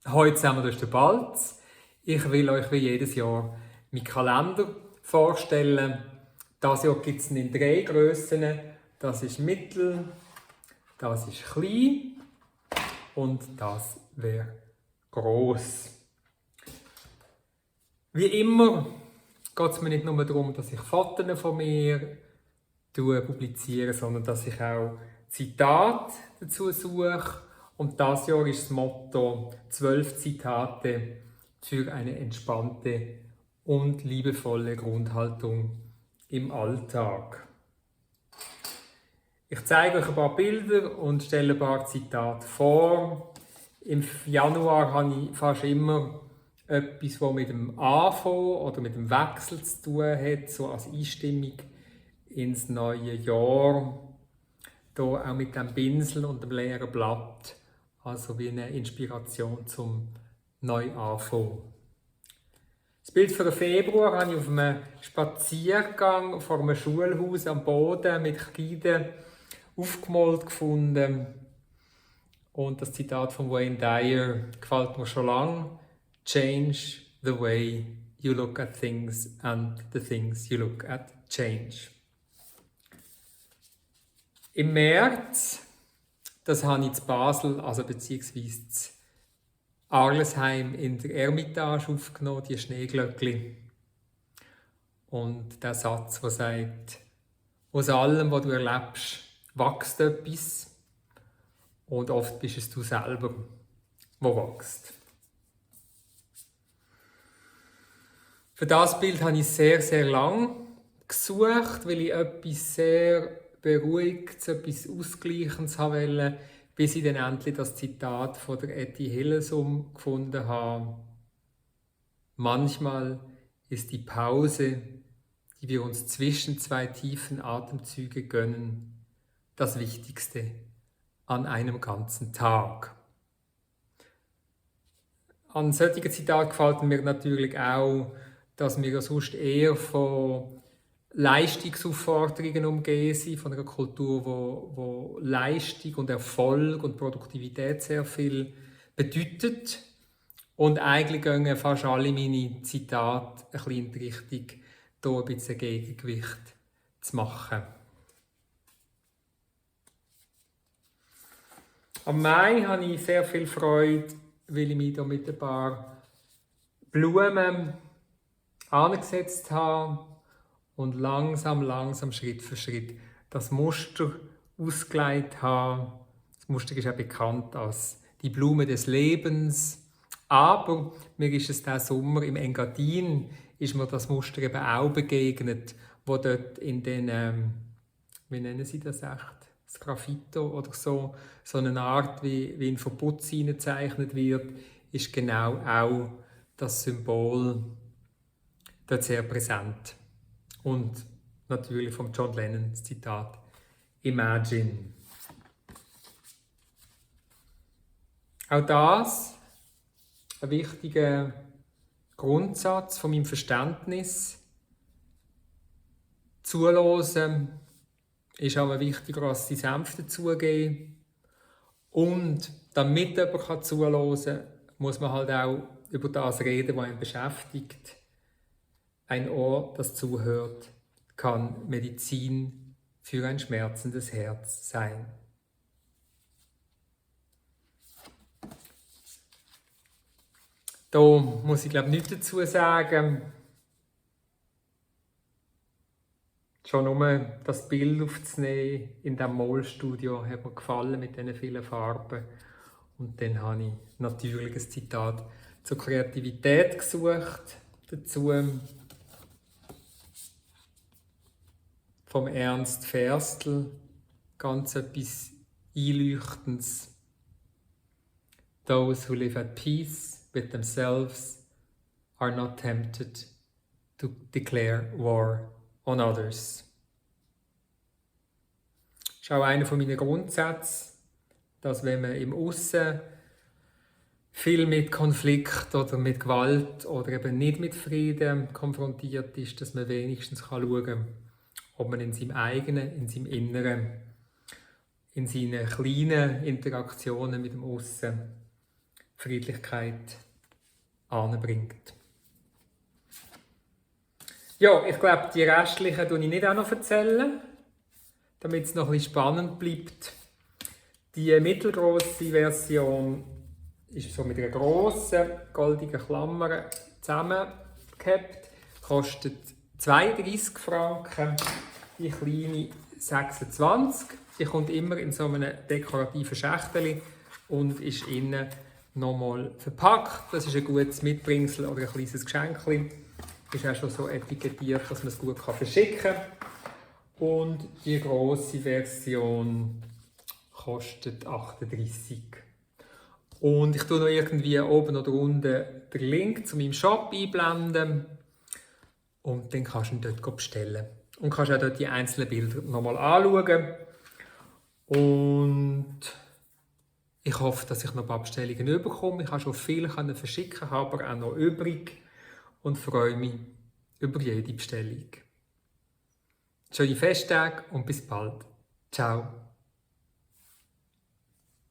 Heute zusammen, das ist der Balz. Ich will euch wie jedes Jahr meinen Kalender vorstellen. Dieses Jahr gibt es ihn in 3 Grössen. Das ist mittel, das ist klein und das wäre gross. Wie immer geht es mir nicht nur darum, dass ich Fotos von mir publiziere, sondern dass ich auch Zitate dazu suche. Und das Jahr ist das Motto 12 Zitate für eine entspannte und liebevolle Grundhaltung im Alltag. Ich zeige euch ein paar Bilder und stelle ein paar Zitate vor. Im Januar habe ich fast immer etwas, das mit dem Anfang oder mit dem Wechsel zu tun hat, so als Einstimmung ins neue Jahr. Hier auch mit dem Pinsel und dem leeren Blatt, also wie eine Inspiration zum Neuanfang. Das Bild für den Februar habe ich auf einem Spaziergang vor einem Schulhaus am Boden mit Kreide aufgemalt gefunden. Und das Zitat von Wayne Dyer gefällt mir schon lange. Change the way you look at things and the things you look at change. Im März, das habe ich in Basel, also beziehungsweise in Arlesheim in der Ermitage aufgenommen, die Schneeglöckli. Und der Satz, der sagt, aus allem, was du erlebst, wächst etwas. Und oft bist es du selber, der wächst. Für das Bild habe ich sehr, sehr lang gesucht, weil ich etwas sehr Beruhigtes, etwas Ausgleichendes wollte, bis ich dann endlich das Zitat von der Etty Hillesum gefunden habe. Manchmal ist die Pause, die wir uns zwischen 2 tiefen Atemzüge gönnen, das Wichtigste an einem ganzen Tag. An solchen Zitaten gefällt mir natürlich auch, dass wir sonst eher von Leistungsaufforderungen umgeben sind, von einer Kultur, wo Leistung und Erfolg und Produktivität sehr viel bedeutet. Und eigentlich gehen fast alle meine Zitate ein bisschen in die Richtung, hier ein bisschen Gegengewicht zu machen. Am Mai habe ich sehr viel Freude, weil ich mich hier mit ein paar Blumen angesetzt habe und langsam, Schritt für Schritt das Muster ausgelegt habe. Das Muster ist ja bekannt als die Blume des Lebens. Aber mir ist es diesen Sommer im Engadin ist mir das Muster eben auch begegnet, wo dort in den, wie nennen sie das echt? Das Graffito oder so eine Art, wie in Verputz gezeichnet wird, ist genau auch das Symbol dort sehr präsent. Und natürlich von John Lennon das Zitat Imagine. Auch das ein wichtiger Grundsatz von meinem Verständnis. Zuhören ist auch wichtiger als die Senf dazugeben. Und damit jemand zuhören kann, muss man halt auch über das reden, was ihn beschäftigt. Ein Ohr, das zuhört, kann Medizin für ein schmerzendes Herz sein. Da muss ich nichts dazu sagen. Schon nur das Bild aufzunehmen in diesem Malstudio hat mir gefallen mit diesen vielen Farben. Und dann habe ich natürlich ein Zitat zur Kreativität gesucht dazu. Vom Ernst Ferstl, ganz etwas Einleuchtendes. Those who live at peace with themselves are not tempted to declare war on others. Das ist auch einer meiner Grundsätze, dass wenn man im Aussen viel mit Konflikt oder mit Gewalt oder eben nicht mit Frieden konfrontiert ist, dass man wenigstens schauen kann, ob man in seinem eigenen, in seinem Inneren, in seinen kleinen Interaktionen mit dem Aussen Friedlichkeit anbringt. Ja, ich glaube, die restlichen erzähle ich nicht auch noch, damit es noch ein bisschen spannend bleibt. Die mittelgroße Version ist so mit einer grossen goldigen Klammer zusammengehabt, kostet 32 Franken, die kleine 26. Die kommt immer in so einem dekorativen Schächtel und ist innen nochmal verpackt. Das ist ein gutes Mitbringsel oder ein kleines Geschenk. Ist auch schon so etikettiert, dass man es gut verschicken kann. Und die grosse Version kostet 38. Und ich tue noch irgendwie oben oder unten den Link zu meinem Shop einblenden. Und dann kannst du ihn dort bestellen. Und kannst auch dort die einzelnen Bilder nochmal anschauen. Und ich hoffe, dass ich noch ein paar Bestellungen bekomme. Ich habe schon viele verschicken, habe aber auch noch übrig. Und freue mich über jede Bestellung. Schöne Festtage und bis bald. Ciao.